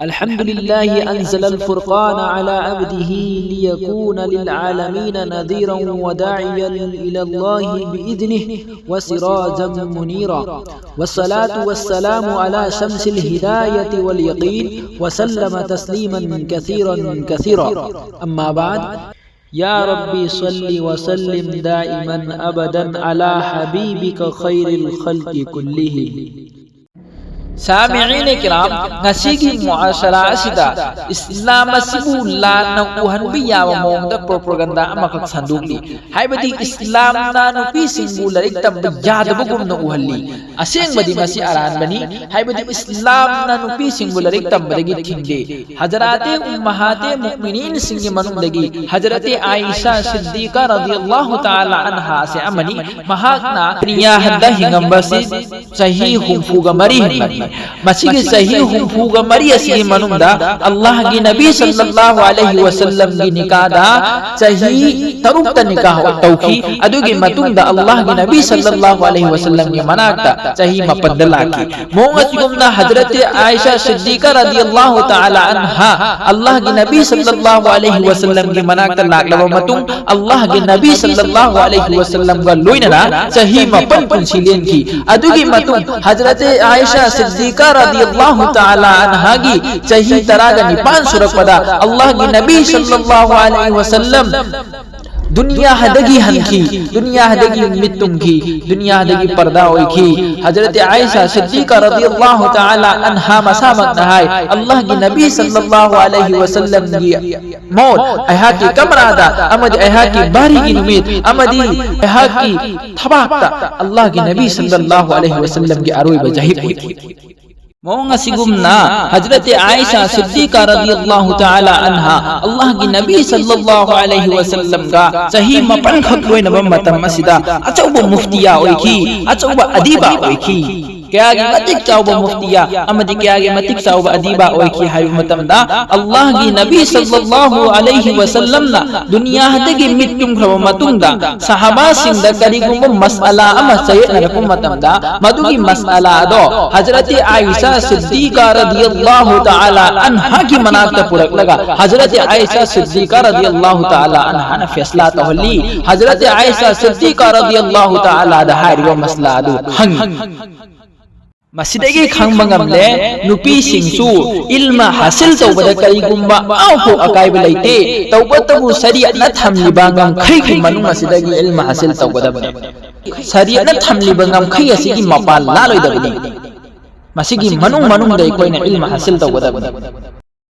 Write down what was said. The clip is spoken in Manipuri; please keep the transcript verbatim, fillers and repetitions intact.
الحمد لله أنزل الفرقان على عبده ليكون للعالمين نذيرا وداعيا إلى الله بإذنه وسراجا منيرا. والصلاة والسلام على شمس الهداية واليقين، وسلم تسليما كثيرا كثيرا. أما بعد، يا رب صل وسلم دائما أبدا على حبيبك خير الخلق كلهم. ꯁꯥꯃꯤꯔꯤꯅꯦ ꯀꯤꯔꯥꯝ, ꯉꯁꯤꯒꯤ ꯃꯨꯑꯥꯁꯔꯥ ꯑꯁꯤꯗ ꯏꯁꯂꯥꯝ ꯑꯁꯤꯕꯨ ꯂꯥꯟꯅ ꯎꯍꯟꯕ ꯌꯥꯕ ꯃꯑꯣꯡꯗ ꯄ꯭ꯔꯣꯄꯒꯟꯗꯥ ꯑꯃꯈꯛ ꯁꯟꯗꯣꯛꯂꯤ꯫ ꯍꯥꯏꯕꯗꯤ ꯏꯁꯂꯥꯝꯅ ꯅꯨꯄꯤꯁꯤꯡꯕꯨ ꯂꯥꯏꯔꯤꯛ ꯇꯝꯕ ꯌꯥꯗꯕꯒꯨꯝꯅ ꯎꯍꯜꯂꯤ꯫ ꯑꯁꯦꯡꯕꯗꯤ ꯃꯁꯤ ꯑꯔꯥꯟꯕꯅꯤ꯫ ꯍꯥꯏꯕꯗꯤ ꯏꯁꯂꯥꯝꯅ ꯅꯨꯄꯤꯁꯤꯡꯕꯨ ꯂꯥꯏꯔꯤꯛ ꯇꯝꯕꯗꯒꯤ ꯊꯤꯡꯗꯦ꯫ ꯍꯖꯔꯥꯇꯦ ꯎꯝꯃꯍꯥꯇꯦ ꯃꯨꯃꯤꯅꯤꯟꯁꯤꯡꯒꯤ ꯃꯅꯨꯡꯗꯒꯤ ꯍꯖꯔꯥꯇꯦ ꯑꯥꯏꯁꯥ ꯁꯤꯗꯤꯀꯥ ꯔꯗꯤꯌꯜꯂꯥꯍꯨ ꯇꯥꯂꯥ ꯑꯟꯍꯥꯁꯦ ꯑꯃꯅꯤ꯫ ꯃꯍꯥꯛꯅ ꯗꯨꯅꯤꯌꯥꯗ ꯍꯤꯡꯉꯝꯕꯁꯤ ꯆꯍꯤ ꯍꯨꯝꯐꯨꯒ ꯃꯔꯤ ꯍꯤꯡꯂꯝꯃꯤ꯫ ꯃꯁꯤꯒꯤ ꯆꯍꯤ ꯍꯨꯝꯐꯨꯒ ꯃꯔꯤ ꯑꯁꯤꯒꯤ ꯃꯅꯨꯡꯗ ꯑꯜꯂꯥꯍꯒꯤ ꯅꯕꯤ ꯁꯜꯂꯜꯂꯥꯍꯨ ꯑꯂꯩꯍꯤ ꯋꯁꯜꯂꯝꯒꯤ ꯅꯤꯀꯥꯗ ꯆꯍꯤ ꯇꯔꯨꯛꯇ ꯅꯤꯀꯥ ꯇꯧꯈꯤ꯫ ꯑꯗꯨꯒꯤ ꯃꯇꯨꯡꯗ ꯑꯜꯂꯥꯍꯒꯤ ꯅꯕꯤ ꯁꯜꯂꯜꯂꯥꯍꯨ ꯑꯂꯩꯍꯤ ꯋꯁꯜꯂꯝꯒꯤ ꯃꯅꯥꯛꯇ ꯆꯍꯤ ꯃꯥꯄꯟꯗ ꯂꯥꯛꯈꯤ꯫ ꯃꯑꯣꯡ ꯑꯁꯤꯒꯨꯝꯅ ꯍꯖꯔꯠ ꯑꯥꯏꯁꯥ ꯁꯤꯗꯤꯀꯥ ꯔꯗꯤꯌꯜꯂꯥꯍꯨ ꯇꯥꯂꯥ ꯑꯟꯍꯥ ꯑꯜꯂꯥꯍꯒꯤ ꯅꯕꯤ ꯁꯜꯂꯜꯂꯥꯍꯨ ꯑꯂꯩꯍꯤ ꯋꯁꯜꯂꯝꯒꯤ ꯃꯅꯥꯛꯇ ꯂꯥꯛꯂꯕ ꯃꯇꯨꯡ ꯑꯜꯂꯥꯍꯒꯤ ꯅꯕꯤ ꯁꯜꯂꯜꯂꯥꯍꯨ ꯑꯂꯩꯍꯤ ꯋꯁꯜꯂꯝꯒ ꯂꯣꯏꯅꯅ ꯆꯍꯤ ꯃꯥꯄꯟ ꯄꯨꯟꯁꯤ ꯂꯦꯟꯈꯤ꯫ ꯑꯗꯨꯒꯤ ꯃꯇꯨꯡ ꯍꯖꯔꯠ ꯑꯥꯏꯁꯥ ꯁꯤꯗꯤꯀꯥ ꯔꯗꯤꯌꯜꯂꯥꯍꯨ ꯇꯥꯂꯥ ꯑꯟꯍꯥꯒꯤ ꯆꯍꯤ ꯇꯔꯥꯒ ꯅꯤꯄꯥꯟ ꯁꯨꯔꯛꯄꯗ ꯑꯜꯂꯥꯍꯒꯤ ꯅꯕꯤ ꯁꯜꯂꯜꯂꯥꯍꯨ ꯑꯂꯩꯍꯤ ꯋꯁꯜꯂꯝ ꯗꯨꯅꯤꯌꯥꯗꯒꯤ ꯍꯟꯈꯤ, ꯗꯨꯅꯤꯌꯥꯗꯒꯤ ꯃꯤꯠ ꯇꯨꯝꯈꯤ, ꯗꯨꯅꯤꯌꯥꯗꯒꯤ ꯄꯔꯗꯥ ꯑꯣꯏꯈꯤ꯫ ꯍꯖꯔꯠ ꯑꯥꯏꯁꯥ ꯁꯤꯗꯤꯀꯥ ꯔꯗꯤꯌꯜꯂꯥꯍꯨ ꯇꯥꯂꯥ ꯑꯟꯍꯥ ꯃꯁꯥꯃꯛꯅ ꯍꯥꯏ, ꯑꯜꯂꯥꯍꯒꯤ ꯅꯕꯤ ꯁꯜꯂꯜꯂꯥꯍꯨ ꯑꯂꯩꯍꯤ ꯋꯁꯜꯂꯝꯒꯤ ꯃꯣꯠ ꯑꯩꯍꯥꯛꯀꯤ ꯀꯃꯔꯥꯗ ꯑꯃꯗꯤ ꯑꯩꯍꯥꯛꯀꯤ ꯕꯥꯔꯤꯒꯤ ꯅꯨꯃꯤꯠ ꯑꯃꯗꯤ ꯑꯩꯍꯥꯛꯀꯤ ꯊꯕꯥꯛꯇ ꯑꯜꯂꯥꯍꯒꯤ ꯅꯕꯤ ꯁꯜꯂꯜꯂꯥꯍꯨ ꯑꯂꯩꯍꯤ ꯋꯁꯜꯂꯝꯒꯤ ꯑꯔꯣꯏꯕ ꯖꯍꯤꯕ ꯑꯣꯏꯈꯤ꯫ ꯃꯑꯣꯡ ꯑꯁꯤꯒꯨꯝꯅ ꯍꯖꯔꯠ ꯑꯥꯏꯁꯥ ꯁꯤꯗꯤꯀꯥ ꯔꯗꯤꯌꯜꯂꯥꯍꯨ ꯇꯥꯂꯥ ꯑꯟꯍꯥ ꯑꯜꯂꯥꯍꯒꯤ ꯅꯕꯤ ꯁꯜꯂꯜꯂꯥꯍꯨ ꯑꯂꯩꯍꯤ ꯋꯁꯜꯂꯝꯒ ꯆꯍꯤ ꯃꯥꯄꯟꯈꯛ ꯂꯣꯏꯅꯕ ꯃꯇꯝ ꯑꯁꯤꯗ ꯑꯆꯧꯕ ꯃꯨꯐꯇꯤꯌꯥ ꯑꯣꯏꯈꯤ, ꯑꯆꯧꯕ ꯑꯗꯤꯕꯥ ꯑꯣꯏꯈꯤ꯫ ꯀꯌꯥꯒꯤ ꯃꯇꯤꯛ ꯆꯥꯎꯕ ꯃꯨꯐꯇꯤꯌꯥ ꯑꯃꯗꯤ ꯀꯌꯥꯒꯤ ꯃꯇꯤꯛ ꯆꯥꯎꯕ ꯑꯗꯤꯕꯥ ꯑꯣꯏꯈꯤ ꯍꯥꯏꯕ ꯃꯇꯝꯗ, ꯑꯜꯂꯥꯍꯒꯤ ꯅꯕꯤ ꯁꯜꯂꯜꯂꯥꯍꯨ ꯑꯂꯩꯍꯤ ꯋꯥꯁꯜꯂꯝꯅ ꯗꯨꯅꯤꯌꯥꯗꯒꯤ ꯃꯤꯠ ꯇꯨꯝꯈ꯭ꯔꯕ ꯃꯇꯨꯡꯗ, ꯁꯍꯥꯕꯥꯁꯤꯡꯗ ꯀꯔꯤꯒꯨꯝꯕ ꯃꯁꯑꯂꯥ ꯑꯃ ꯆꯌꯦꯠꯅꯔꯛꯄ ꯃꯇꯝꯗ, ꯃꯗꯨꯒꯤ ꯃꯁꯑꯂꯥ ꯑꯗꯣ ꯍꯖꯔꯠ ꯑꯥꯏꯁꯥ ꯁꯤꯗꯗꯤꯀꯥ ꯔꯗꯤꯌꯜꯂꯥꯍꯨ ꯇꯥꯂꯥ ꯑꯟꯍꯥꯒꯤ ꯃꯅꯥꯛꯇ ꯄꯨꯔꯛꯂꯒ, ꯍꯖꯔꯠ ꯑꯥꯏꯁꯥ ꯁꯤꯗꯗꯤꯀꯥ ꯔꯗꯤꯌꯜꯂꯥꯍꯨ ꯇꯥꯂꯥ ꯑꯟꯍꯥꯅ ꯐꯦꯁꯂꯥ ꯇꯧꯍꯜꯂꯤ꯫ ꯍꯖꯔꯠ ꯑꯥꯏꯁꯥ ꯁꯤꯗꯗꯤꯀꯥ ꯔꯗꯤꯌꯜꯂꯥꯍꯨ ꯇꯥꯂꯥꯗ ꯍꯥꯏꯔꯤꯕ ꯃꯁꯂꯥ ꯑꯗꯨ ꯍꯪꯉꯤ꯫ ꯃꯁꯤꯗꯒꯤ ꯈꯪꯕ ꯉꯝꯂꯦ, ꯅꯨꯄꯤꯁꯤꯡꯁꯨ ꯏꯜꯃ ꯍꯥꯁꯤꯜ ꯇꯧꯕꯗ ꯀꯔꯤꯒꯨꯝꯕ ꯑꯃꯐꯥꯎ ꯑꯀꯥꯏꯕ ꯂꯩꯇꯦ꯫ ꯇꯧꯕꯇꯕꯨ ꯁꯔꯤꯌꯠꯅ ꯊꯝꯂꯤꯕ ꯉꯝꯈꯩꯒꯤ ꯃꯅꯨꯡ ꯑꯁꯤꯗꯒꯤ ꯏꯜꯃ ꯍꯥꯁꯤꯜ ꯇꯧꯒꯗꯕꯅꯤ꯫ ꯁꯔꯤꯌꯠꯅ ꯊꯝꯂꯤꯕ ꯉꯝꯈꯩ ꯑꯁꯤꯒꯤ ꯃꯄꯥꯟ ꯂꯥꯂꯣꯏꯗꯕꯅꯤ꯫ ꯃꯁꯤꯒꯤ ꯃꯅꯨꯡ ꯃꯅꯨꯡꯗ ꯑꯩꯈꯣꯏꯅ ꯏꯜꯃ ꯍꯥꯁꯤꯜ ꯇꯧꯒꯗꯕꯅꯤ꯫